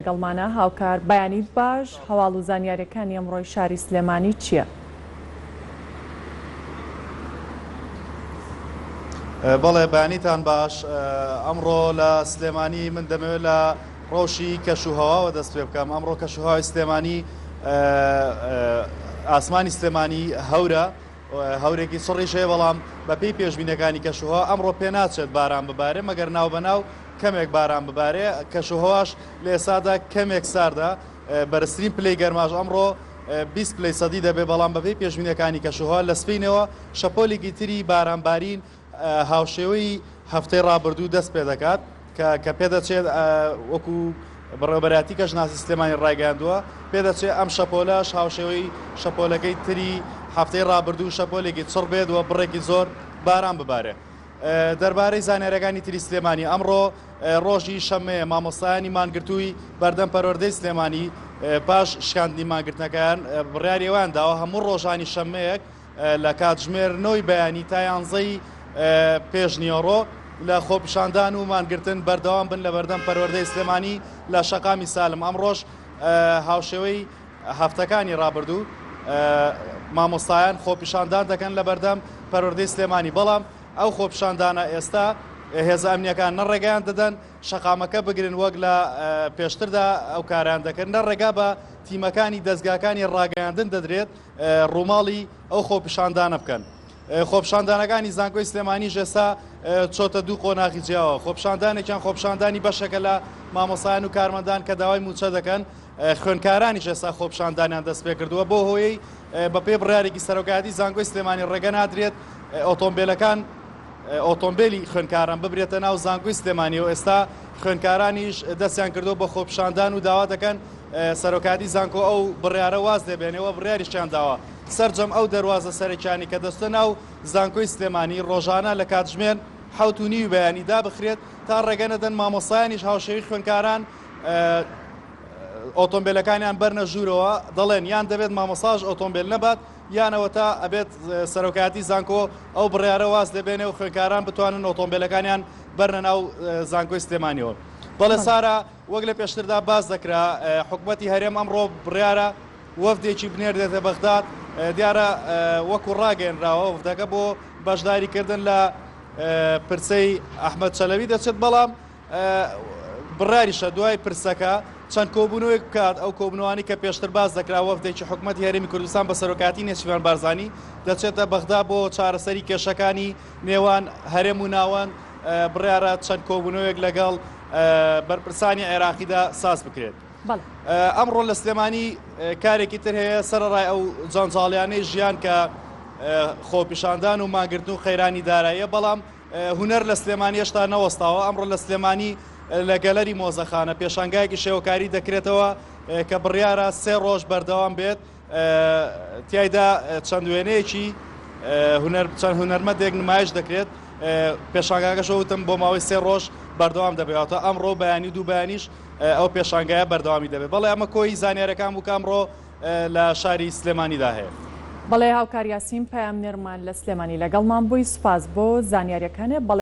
لەگەڵمانە هاوکار بەیانیت باش هەواڵ و زانیاریەکانی ئەمڕۆی شاری سلێمانی چیە؟ بەڵێ بەیانیتان باش ئەمڕۆ لە سلێمانی من دەمەوێت لە ڕەوشی کەش و هەواوە دەست پێ بکەم ئەمڕۆ کەش و هەوای سلێمانی ئاسمانی سلێمانی هەورە هەورێکی چڕیش هەیە بەڵام بەپێی پێشبینەکانی کەشوهەوا ئەمڕۆ پێناچێت باران ببارێ مەگەر ناوبەناو کەمێک باران ببارێ، کەشوهەواش لە ئێستادا کەمێک ساردە، بەرزترین پلەی گەرماش ئەمڕۆ 20 پلەی سەدی دەبێت، بەڵام بەپێی پێشبینییەکانی کەشوهەوا لە سبەینێوە شەپۆلێکی تری بارانبارین هاوشێوەی هەفتەی ڕابردوو دەست پێدەکات کە کە پێدەچێت وەکو بەڕێوەبەرایەتی کەشناسی سلێمانی ڕایگەیاندووە پێدەچێت ئەم شەپۆلەش هاوشێوەی شەپۆلەکەی تری هەفتەی ڕابردوو شەپۆلێکی چڕ بێت و بڕێکی زۆر باران ببارێ. دەربارەی زانیاریەکانی تری سلێمانی ئەمڕۆ ڕۆژی شەممەیە مامۆستایانی مانگرتووی بەردەم پەروەردەی سلێمانی پاش شکاندنی مانگرتنەکەیان بڕیاری ئەویان داوە هەموو ڕۆژانی شەممەیەک لە کاتژمێر نۆی بەیانی تا یانزەی پێش نیوەڕۆ لە خۆپیشاندان و مانگرتن بەردەوام بن لە بەردەم پەروەردەی سلێمانی لە شەقامی سالم ئەمڕۆش هاوشێوەی هەفتەکانی ڕابردوو مامۆستایان خۆپیشاندان دەکەن لە بەردەم پەروەردەی سلێمانی، بەڵام ئەو خۆپیشاندانە ئێستا هێزە ئەمنییەکان نە ڕێگەیان دەدەن شەقامەکە بگرن وەک لە پێشتردا ئەو کارەیان دەکرد، نە ڕێگا بە تیمەکانی دەزگاکانی ڕاگەیاندن دەدرێت ڕووماڵی ئەو خۆپیشاندانە بکەن. خۆپیشاندانەکانی زانکۆی سلێمانیش ئێستا چۆتە دوو قۆناغی جیاوە، خۆپیشاندانێکیان خۆپیشاندانی بەشێکە لە مامۆستایان و کارمەندان کە داوای مووچە دەکەن، خوێندکارانیش ئێستا خۆپیشاندانیان دەستپێکردووە بۆ هۆیەی بەپێی بڕیارێکی سەرۆکایەتی زانکۆی سلێمانی ڕێگە نادرێت ئۆتۆمبیلەکان ئۆتۆمبیلی خوێندکاران ببرێتە ناو زانکۆی سلێمانی و ئێستا خوێندکارانیش دەستیان کردو بە خۆپیشاندان و داوا دەکەن سەرۆکایەتی زانکۆ ئەو بڕیارە واز لێبێنێەوە بڕیاریشیان داوە سەرجەم ئەو دەروازە سەرەکیانی کە دەستە ناو زانکۆی سلێمانی ڕۆژانە لە کاتژمێر حەوت و نیوی بەیانی دابخرێت تا ڕێگە نەدەن مامۆستایانیش هاوشێوەی خوێندکاران ئۆتۆمبیلەکانیان بەرنە ژوورەوە، دەڵێن یان دەبێت مامۆستاش ئۆتۆمبیل نەبات یان ئەوەتا ئەبێت سەرۆکایەتی زانکۆ ئەو بڕیارە واز لێبێنێ و خوێندکاران بتوانن ئۆتۆمبیلەکانیان بەرنە ناو زانکۆی سلێمانیەوە. بەڵێ سارا، وەک لە پێشتردا باس دەکرا حکومەتی هەرێم ئەمڕۆ بڕیارە وەفدێکی بنێردێتە بەغداد، دیارە وەکو ڕاگەیەنراوە وەفدەکە بۆ بەشداریکردن لە پرسەی ئەحمەد چەلەبی دەچێت، بەڵام بڕیاریشە دوای پرسەکە چەند کۆبوونەوەیەک بکات، ئەو کۆبوونەوانەی کە پێشتر باس دەکرا وەفدێکی حکومەتی هەرێمی کوردستان بە سەرۆکایەتی نێچیرڤان بارزانی دەچێتە بەغدا بۆ چارەسەری کێشەکانی نێوان هەرێم و ناوەند، بڕیارە چەند کۆبوونەوەیەک لەگەڵ بەرپرسانی عێراقیدا ساز بکرێت. ئەمڕۆ لە سلێمانی کارێکی تر هەیە سەرەڕای ئەو جەنجاڵیانەی ژیان کە خۆپیشاندان و مانگرتن و قەیرانی داراییە، بەڵام هونەر لە سلێمانی هێشتا نەوەستاوە، ئەمڕۆ لە سلێمانی لە گەلەری مۆزەخانە پێشانگایەکی شێوەکاری دەکرێتەوە کە بڕیارە سێ ڕۆژ بەردەوام بێت، تیایدا چەند وێنەیەکی هونەر چەند هونەرمەندێک نمایش دەکرێت، پێشانگاکەش وتم بۆ ماوەی سێ ڕۆژ بەردەوام دەبێت، واتە ئەمڕۆ بەیانی و دوو بەیانیش ئەو پێشانگایە بەردەوامی دەبێت. بەڵێ ئەمە کۆی زانیارەکان بوو کە ئەمڕۆ لە شاری سلێمانیدا هەیە. بەڵێ هاوکار یاسین پەیامنێرمان لە سلێمانی لەگەڵمان بووی سوپاس بۆ زانیاریەکانت.